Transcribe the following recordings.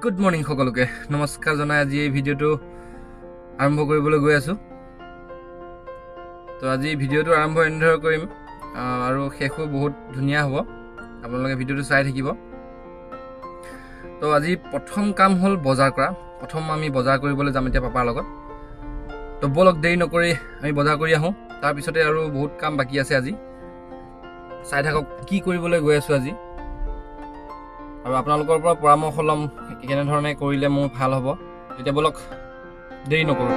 Good morning সকলোকে নমস্কাৰ জনাই আজি এই ভিডিঅ'টো আৰম্ভ কৰিবলৈ গৈ আছোঁ। তো আজি ভিডিঅ'টো আৰম্ভ এনেদৰে কৰিম আৰু শেষো বহুত ধুনীয়া হ'ব, আপোনালোকে ভিডিঅ'টো চাই থাকিব। তো আজি প্ৰথম কাম হ'ল বজাৰ কৰা। প্ৰথম আমি বজাৰ কৰিবলৈ যাম এতিয়া পাপাৰ লগত। তো ব'লক, দেৰি নকৰি আমি বজাৰ কৰি আহোঁ। তাৰপিছতে আৰু বহুত কাম বাকী আছে আজি। চাই থাকক কি কৰিবলৈ গৈ আছোঁ আজি, আৰু আপোনালোকৰ পৰা পৰামৰ্শ ল'ম কেনেধৰণে কৰিলে মোৰ ভাল হ'ব। তেতিয়া ব'লক, দেৰি নকৰোঁ।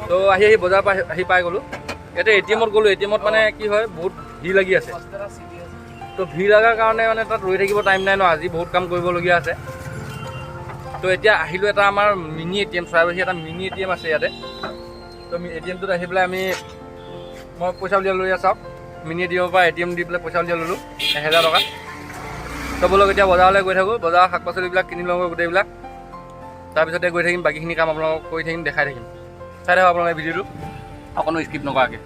তো আহি আহি বজাৰৰ পৰা আহি পাই গ'লোঁ। ইয়াতে এ টি এমত গ'লোঁ। এ টি এমত মানে কি হয়, বহুত ভিৰ লাগি আছে। তো ভিৰ লগাৰ কাৰণে মানে তাত ৰৈ থাকিব টাইম নাই ন, আজি বহুত কাম কৰিবলগীয়া আছে। তো এতিয়া আহিলোঁ এটা আমাৰ মিনি এ টি এম, চৰাইবাহী এটা মিনি এ টি এম আছে ইয়াতে। তো এ টি এমটোত আহি পেলাই মই পইচা উলিয়াই লৈ চাওক, মিনি এ টি এমৰ পৰা এ টি এম দি পেলাই পইচা উলিয়াই ল'লোঁ 1000 টকা। তো ব'লক, এতিয়া বজাৰলৈ গৈ থাকোঁ। বজাৰৰ শাক পাচলিবিলাক কিনি লওঁগৈ গোটেইবিলাক, তাৰপিছতে গৈ থাকিম। বাকীখিনি কাম আপোনালোকক কৰি থাকিম, দেখাই থাকিম। চাই থাকক আপোনালোকে ভিডিঅ'টো অকণো স্কিপ নকৰাকৈ।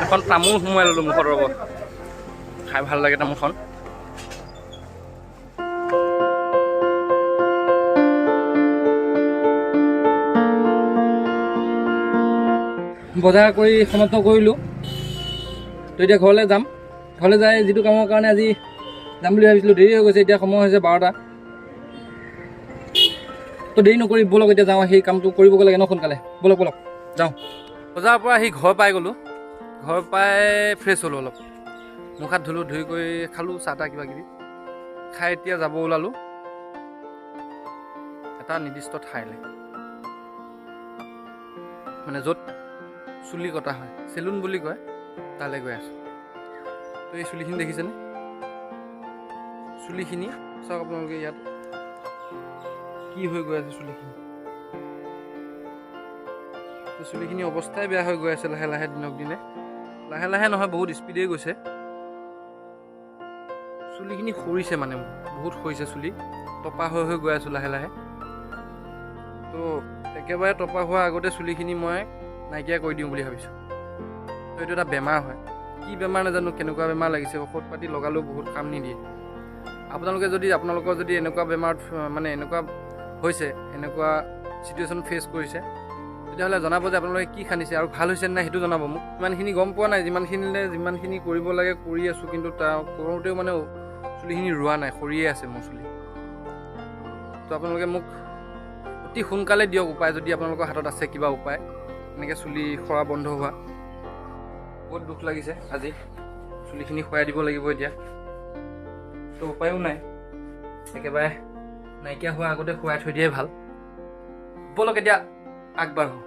এখন তামোল সোমোৱাই ল'লোঁ মুখত, ৰ'ব, খাই ভাল লাগে তামোলখন। বজাৰ কৰি সমাপ্ত কৰিলোঁ। তো এতিয়া ঘৰলৈ যাম। ঘৰলৈ যাই যিটো কামৰ কাৰণে আজি যাম বুলি ভাবিছিলোঁ, দেৰি হৈ গৈছে। এতিয়া সময় হৈছে 12টা। তো দেৰি নকৰি ব'লক, এতিয়া যাওঁ। সেই কামটো কৰিবগৈ লাগে ন সোনকালে। ব'লক ব'লক, যাওঁ। বজাৰৰ পৰা আহি ঘৰ পাই গ'লোঁ। ঘৰ পাই ফ্ৰেছ হ'লোঁ, অলপ মুখ হাত ধুলোঁ, ধুই কৰি খালোঁ চাহ তাহ কিবা কিবি খাই এতিয়া যাব ওলালোঁ এটা নিৰ্দিষ্ট ঠাইলৈ, মানে য'ত চুলি কটা হয়, চেলুন বুলি কয়, তালৈ গৈ আছোঁ। তো এই চুলিখিনি দেখিছেনে? চুলিখিনি চাওক আপোনালোকে, ইয়াত কি হৈ গৈ আছে চুলিখিনি। তো চুলিখিনি অৱস্থাই বেয়া হৈ গৈ আছে লাহে লাহে দিনক দিনে। লাহে লাহে নহয়, বহুত স্পীডেই গৈছে। চুলিখিনি সৰিছে, মানে মোৰ বহুত সৰিছে চুলি। টপা হৈ হৈ গৈ আছোঁ লাহে লাহে। তো একেবাৰে টপা হোৱাৰ আগতে চুলিখিনি মই নাইকিয়া কৰি দিওঁ বুলি ভাবিছোঁ। তো এইটো এটা বেমাৰ হয়, কি বেমাৰ নাজানো, কেনেকুৱা বেমাৰ লাগিছে। ঔষধ পাতি লগালেও বহুত কাম নিদিয়ে। আপোনালোকে যদি আপোনালোকৰ যদি এনেকুৱা বেমাৰত, মানে এনেকুৱা হৈছে, এনেকুৱা চিটুৱেশ্যন ফেচ কৰিছে, তেতিয়াহ'লে জনাব যে আপোনালোকে কি সানিছে আৰু ভাল হৈছে নে নাই, সেইটো জনাব মোক। ইমানখিনি গম পোৱা নাই। যিমানখিনিলে যিমানখিনি কৰিব লাগে কৰি আছোঁ, কিন্তু তাৰ কৰোঁতেও মানে চুলিখিনি ৰোৱা নাই, সৰিয়ে আছে মোৰ চুলি। তো আপোনালোকে মোক অতি সোনকালে দিয়ক উপায়, যদি আপোনালোকৰ হাতত আছে কিবা উপায় এনেকৈ চুলি সৰা বন্ধ হোৱা। বহুত দুখ লাগিছে, আজি চুলিখিনি সৰাই দিব লাগিব এতিয়া। তো উপায়ো নাই, একেবাৰে নাইকিয়া হোৱাৰ আগতে সৰাই থৈ দিয়াই ভাল। ব'লক, এতিয়া আগবাঢ়ো।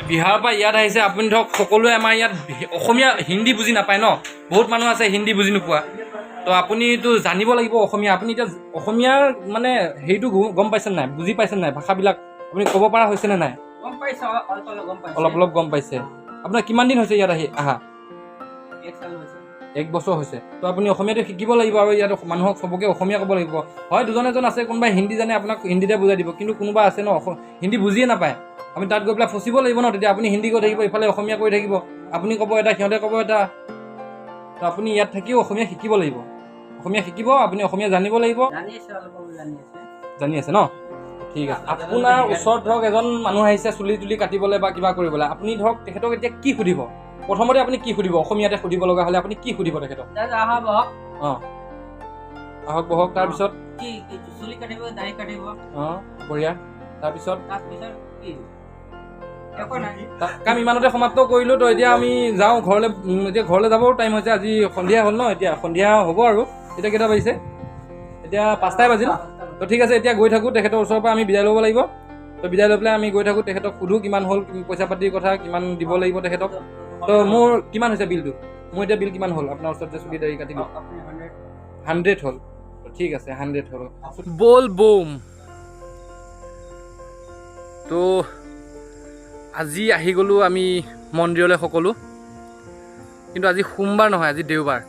বিহাৰৰ পৰা ইয়াত আহিছে আপুনি। ধৰক সকলোৱে আমাৰ ইয়াত অসমীয়া হিন্দী বুজি নাপায় ন, বহুত মানুহ আছে হিন্দী বুজি নোপোৱা। তো আপুনিতো জানিব লাগিব অসমীয়া। আপুনি এতিয়া অসমীয়াৰ মানে হেৰিটো গম পাইছে নাই, বুজি পাইছে নাই? ভাষাবিলাক আপুনি ক'ব পৰা হৈছেনে নাই? গম পাইছে, অলপ অলপ গম পাইছে। অলপ অলপ গম পাইছে। আপোনাৰ কিমান দিন হৈছে ইয়াত আহি আহা? এক সাল হৈছে। এক বছৰ হৈছে। তো আপুনি অসমীয়াটো শিকিব লাগিব আৰু ইয়াত মানুহক চবকে অসমীয়া ক'ব লাগিব। হয়, দুজন এজন আছে কোনোবাই হিন্দী জানে, আপোনাক হিন্দীতে বুজাই দিব। কিন্তু কোনোবা আছে ন হিন্দী বুজিয়ে নাপায়। আপুনি তাত গৈ পেলাই ফচিব লাগিব ন তেতিয়া। আপুনি হিন্দী কৈ থাকিব, ইফালে অসমীয়া কৈ থাকিব। আপুনি ক'ব এটা, সিহঁতে ক'ব এটা। তো আপুনি ইয়াত থাকিও অসমীয়া শিকিব লাগিব। অসমীয়া শিকিব, আপুনি অসমীয়া জানিব লাগিব। জানি আছে, অলপ অলপ জানি আছে। জানি আছে ন? ঠিক আছে। আপোনাৰ ওচৰত ধৰক এজন মানুহ আহিছে চুলি তুলি কাটিবলৈ বা কিবা কৰিবলৈ। আপুনি ধৰক তেখেতক এতিয়া কি সুধিব? প্ৰথমতে আপুনি কি সুধিব? অসমীয়াতে সুধিব লগা হ'লে আপুনি কি সুধিব তেখেতক? দাদা, আহা, বহক। অঁ, আহক বহক, তাৰপিছত? কি কি চুলি কাটিব, দাড়ি কাটিব? অঁ, বঢ়িয়া, তাৰপিছত? তাৰপিছত কি, একো নাই। কাম ইমানতে সমাপ্ত কৰিলোঁ। তো এতিয়া আমি যাওঁ ঘৰলৈ। এতিয়া ঘৰলৈ যাবও টাইম হৈছে। আজি সন্ধিয়া হ'ল ন, এতিয়া সন্ধিয়া হ'ব আৰু। এতিয়া কেইটা বাজিছে? এতিয়া 5টাই বাজিল। তো ঠিক আছে, এতিয়া গৈ থাকোঁ। তেখেতৰ ওচৰৰ পৰা আমি বিদায় ল'ব লাগিব। তো বিদায় লৈ পেলাই আমি গৈ থাকোঁ। তেখেতক সোধোঁ কিমান হ'ল পইচা পাতিৰ কথা, কিমান দিব লাগিব তেখেতক। তো মোৰ কিমান হৈছে বিলটো? মোৰ এতিয়া বিল কিমান হ'ল আপোনাৰ ওচৰত যে চুলি দাড়ি কাটিলোঁ? আপুনি 100। 100 হ'ল। ঠিক আছে, 100 হ'ল। বল বম। তো আজি আহি গ'লোঁ আমি মন্দিৰলৈ সকলো। কিন্তু আজি সোমবাৰ নহয়, আজি দেওবাৰ।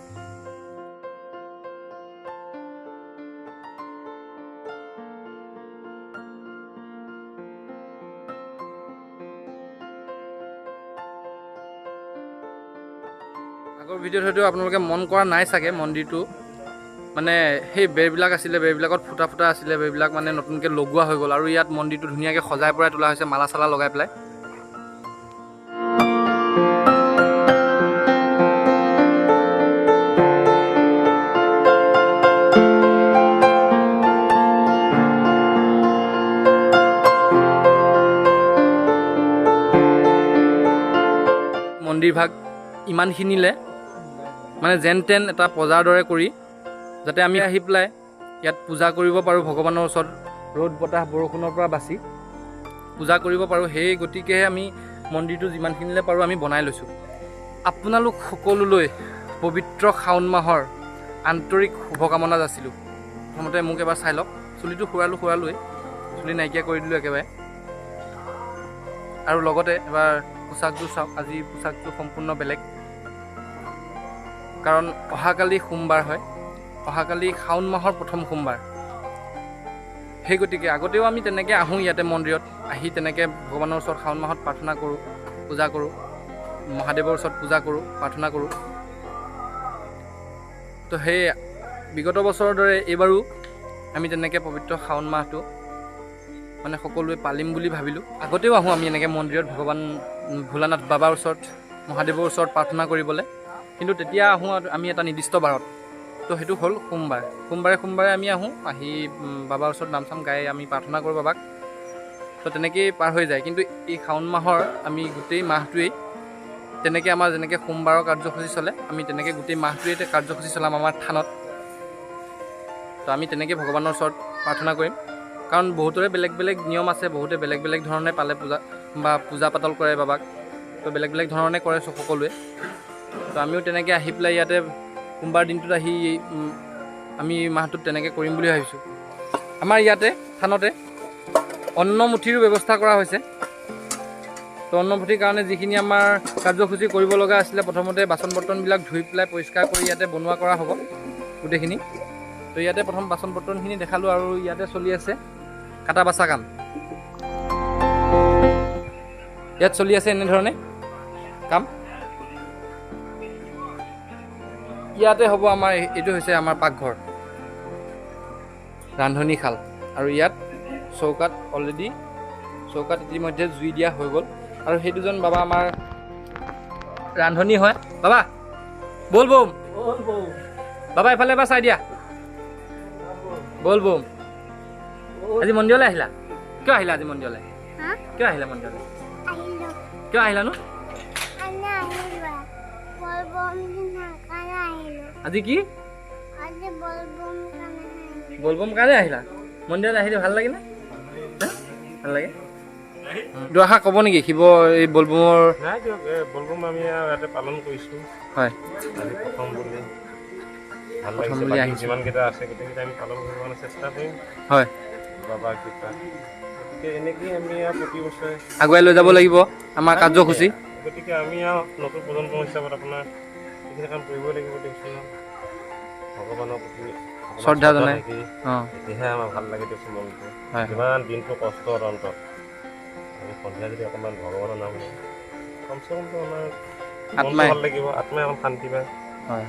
আগৰ ভিডিঅ'ত হয়তো আপোনালোকে মন কৰা নাই চাগে, মন্দিৰটো মানে সেই বেৰবিলাক আছিলে, বেৰবিলাকত ফুটা ফুটা আছিলে, বেৰবিলাক মানে নতুনকৈ লগোৱা হৈ গ'ল। আৰু ইয়াত মন্দিৰটো ধুনীয়াকৈ সজাই পৰাই তোলা হৈছে, মালা চালা লগাই পেলাই। মন্দিৰভাগ ইমানখিনিলে মানে যেন তেন এটা পজাৰ দৰে কৰি যাতে আমি আহি পেলাই ইয়াত পূজা কৰিব পাৰোঁ, ভগৱানৰ ওচৰত ৰ'দ বতাহ বৰষুণৰ পৰা বাচি পূজা কৰিব পাৰোঁ। সেই গতিকেহে আমি মন্দিৰটো যিমানখিনিলে পাৰোঁ আমি বনাই লৈছোঁ। আপোনালোক সকলোলৈ পবিত্ৰ শাওণ মাহৰ আন্তৰিক শুভকামনা যাচিলোঁ। প্ৰথমতে মোক এবাৰ চাই লওক, চুলিটো খুৰালোৱেই, চুলি নাইকিয়া কৰি দিলোঁ একেবাৰে। আৰু লগতে এবাৰ পোচাকযোৰ চাওক, আজি পোচাকযোৰ সম্পূৰ্ণ বেলেগ, কাৰণ অহাকালি সোমবাৰ হয়, অহাকালি শাওণ মাহৰ প্ৰথম সোমবাৰ। সেই গতিকে আগতেও আমি তেনেকৈ আহোঁ ইয়াতে মন্দিৰত আহি তেনেকৈ ভগৱানৰ ওচৰত শাওণ মাহত প্ৰাৰ্থনা কৰোঁ, পূজা কৰোঁ, মহাদেৱৰ ওচৰত পূজা কৰোঁ, প্ৰাৰ্থনা কৰোঁ। তো সেই বিগত বছৰৰ দৰে এইবাৰো আমি তেনেকৈ পবিত্ৰ শাওণ মাহটো মানে সকলোৱে পালিম বুলি ভাবিলোঁ। আগতেও আহোঁ আমি এনেকৈ মন্দিৰত ভগৱান ভোলানাথ বাবাৰ ওচৰত, মহাদেৱৰ ওচৰত প্ৰাৰ্থনা কৰিবলৈ, কিন্তু তেতিয়া আহোঁ আমি এটা নিৰ্দিষ্ট বাৰত। তো সেইটো হ'ল সোমবাৰ। সোমবাৰে সোমবাৰে আমি আহোঁ, আহি বাবাৰ ওচৰত নাম চাম গাই আমি প্ৰাৰ্থনা কৰোঁ বাবাক। তো তেনেকৈয়ে পাৰ হৈ যায়। কিন্তু এই শাওণ মাহৰ আমি গোটেই মাহটোৱেই তেনেকৈ আমাৰ যেনেকৈ সোমবাৰৰ কাৰ্যসূচী চলে, আমি তেনেকৈ গোটেই মাহটোৱেই কাৰ্যসূচী চলাম আমাৰ থানত। তো আমি তেনেকৈ ভগৱানৰ ওচৰত প্ৰাৰ্থনা কৰিম, কাৰণ বহুতৰে বেলেগ বেলেগ নিয়ম আছে, বহুতে বেলেগ বেলেগ ধৰণে পালে পূজা বা পূজা পাতল কৰে বাবাক। তো বেলেগ বেলেগ ধৰণে কৰে সকলোৱে। তো আমিও তেনেকৈ আহি পেলাই ইয়াতে সোমবাৰ দিনটোত আহি আমি মাহটোত তেনেকৈ কৰিম বুলি ভাবিছোঁ। আমাৰ ইয়াতে থানতে অন্নমুঠিৰো ব্যৱস্থা কৰা হৈছে। তো অন্নমুঠিৰ কাৰণে যিখিনি আমাৰ কাৰ্যসূচী কৰিব লগা আছিলে, প্ৰথমতে বাচন বৰ্তনবিলাক ধুই পেলাই পৰিষ্কাৰ কৰি ইয়াতে বনোৱা কৰা হ'ব গোটেইখিনি। তো ইয়াতে প্ৰথম বাচন বৰ্তনখিনি দেখালোঁ। আৰু ইয়াতে চলি আছে কাটা বাচা কাম, ইয়াত চলি আছে এনেধৰণে কাম। ইয়াতে হ'ব আমাৰ, এইটো হৈছে আমাৰ পাকঘৰ, ৰান্ধনীশাল। আৰু ইয়াত চৌকাত অলৰেডি চৌকাত ইতিমধ্যে জুই দিয়া হৈ গ'ল। আৰু সেই দুজন বাবা আমাৰ ৰান্ধনী হয়। বাবা বল বম, বাবা এফালে এবাৰ চাই দিয়া, বল বম। আজি মন্দিৰলৈ আহিলা? কিয় আহিলা আজি মন্দিৰলৈ? কিয় আহিলা মন্দিৰলৈ? কিয় আহিলানো আজি? কি বলবম কাৰণে আহিলা মন্দিৰত? আহিলে ভাল লাগেনে? ভাল লাগে। দুআষাৰ ক'ব নেকি শিৱ এই বলবমৰ? নাই দিয়ক, বলবম আমি ইয়াতে পালন কৰিছোঁ। হয়, আজি প্ৰথম বুলি ভাল লাগিছে। যিমানকেইটা আছে গোটেইকেইটা আমি পালন কৰিব কাৰণে চেষ্টা কৰিম। হয়, বাবাৰ কৃপা। গতিকে এনেকেই আমি আৰু প্ৰতি বছৰে আগুৱাই লৈ যাব লাগিব আমাৰ কাৰ্যসূচী। গতিকে আমি আৰু নতুন প্ৰজন্ম হিচাপত আপোনাৰ এইখিনি কাম কৰিবই লাগিব দিয়কচোন। ভগৱানৰ প্ৰতি শ্ৰদ্ধা জনাই তেতিয়াহে আমাৰ ভাল লাগে দিয়কচোন মনটো। যিমান দিনটো কষ্টৰ অন্তত আমি সন্ধিয়া যদি অকণমান ভগৱানৰ নাম লওঁ, কমচে কমটো আমাৰ মনটো ভাল লাগিব, আত্মাই অকণ শান্তি পায়,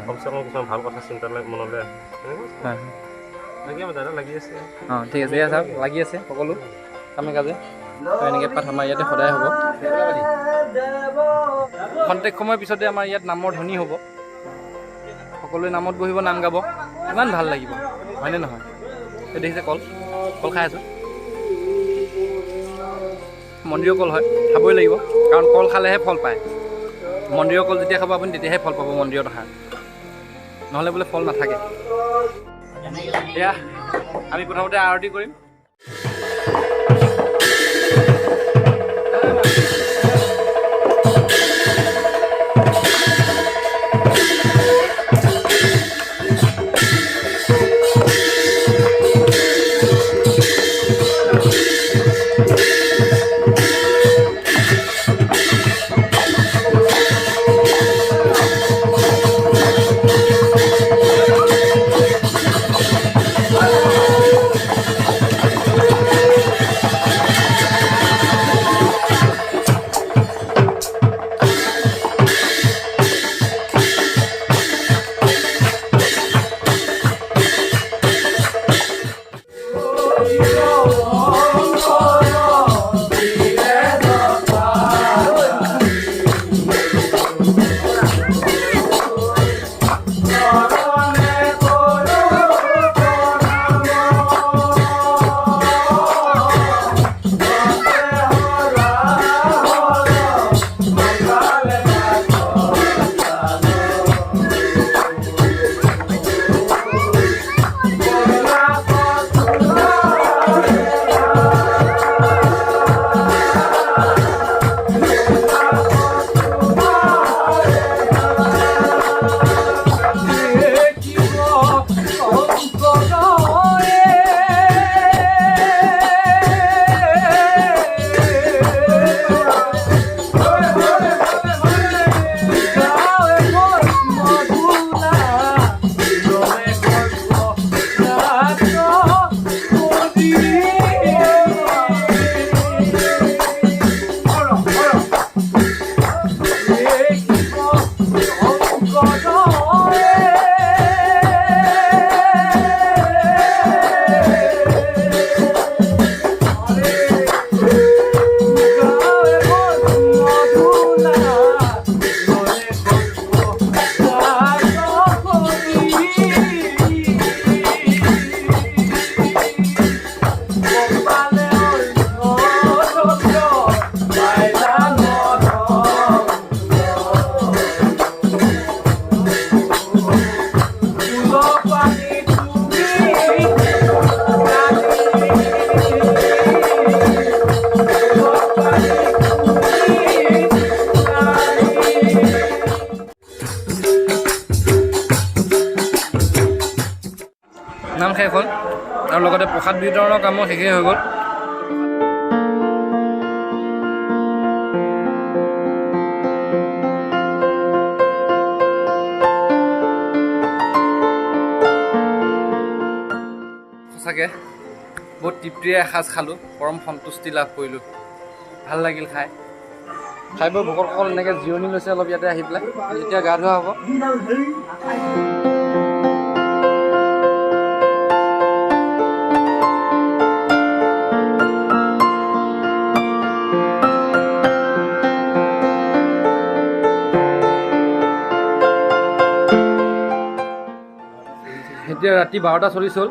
কমচে কম কিছুমান ভাল কথা চিন্তা মনলৈ আহে। লাগি আমাৰ দাদা লাগি আছে। অঁ ঠিক আছে, এয়া চাওক লাগি আছে সকলো কামে কাজে। তো এনেকৈ পাঠ আমাৰ ইয়াতে সদায় হ'ব। খন্তেক সময়ৰ পিছতে আমাৰ ইয়াত নামৰ ধ্বনি হ'ব, সকলোৱে নামত বহিব, নাম গাব, ইমান ভাল লাগিব হয়নে নহয়? এই দেখিছে কল, কল খাই আছোঁ। মন্দিৰৰ কল হয়, খাবই লাগিব, কাৰণ কল খালেহে ফল পায়। মন্দিৰৰ কল যেতিয়া খাব আপুনি তেতিয়াহে ফল পাব মন্দিৰত অহা, নহ'লে বোলে ফল নাথাকে। এয়া আমি প্ৰথমতে আৰতি কৰিম। নাম শেষ হ'ল আৰু লগতে প্ৰসাদ বিতৰণৰ কামো শেষেই হৈ গ'ল। সঁচাকৈ বহুত তৃপ্তিৰে এসাঁজ খালোঁ, পৰম সন্তুষ্টি লাভ কৰিলোঁ, ভাল লাগিল খাই। খাই বৈ ভকতসকল এনেকৈ জিৰণি লৈছে অলপ ইয়াতে আহি পেলাই, এতিয়া গা ধোৱা হ'ব। এতিয়া ৰাতি 12:40 হ'ল।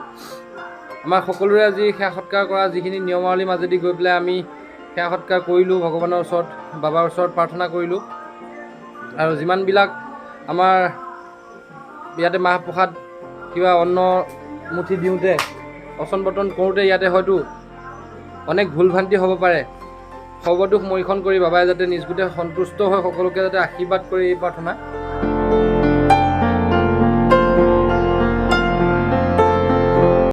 আমাৰ সকলোৰে আজি সেৱা সৎকাৰ কৰা যিখিনি নিয়মাৱলীৰ মাজেদি গৈ পেলাই আমি সেৱা সৎকাৰ কৰিলোঁ, ভগৱানৰ ওচৰত, বাবাৰ ওচৰত প্ৰাৰ্থনা কৰিলোঁ। আৰু যিমানবিলাক আমাৰ ইয়াতে মাহ প্ৰসাদ কিবা অন্ন মুঠি দিওঁতে অচন বৰ্তন কৰোঁতে ইয়াতে হয়তো অনেক ভুল ভ্ৰান্তি হ'ব পাৰে, সৰ্বদোষ মৰিষণ কৰি বাবাই যাতে নিজ গোটে সন্তুষ্ট হৈ সকলোকে যাতে আশীৰ্বাদ কৰি এই প্ৰাৰ্থনা।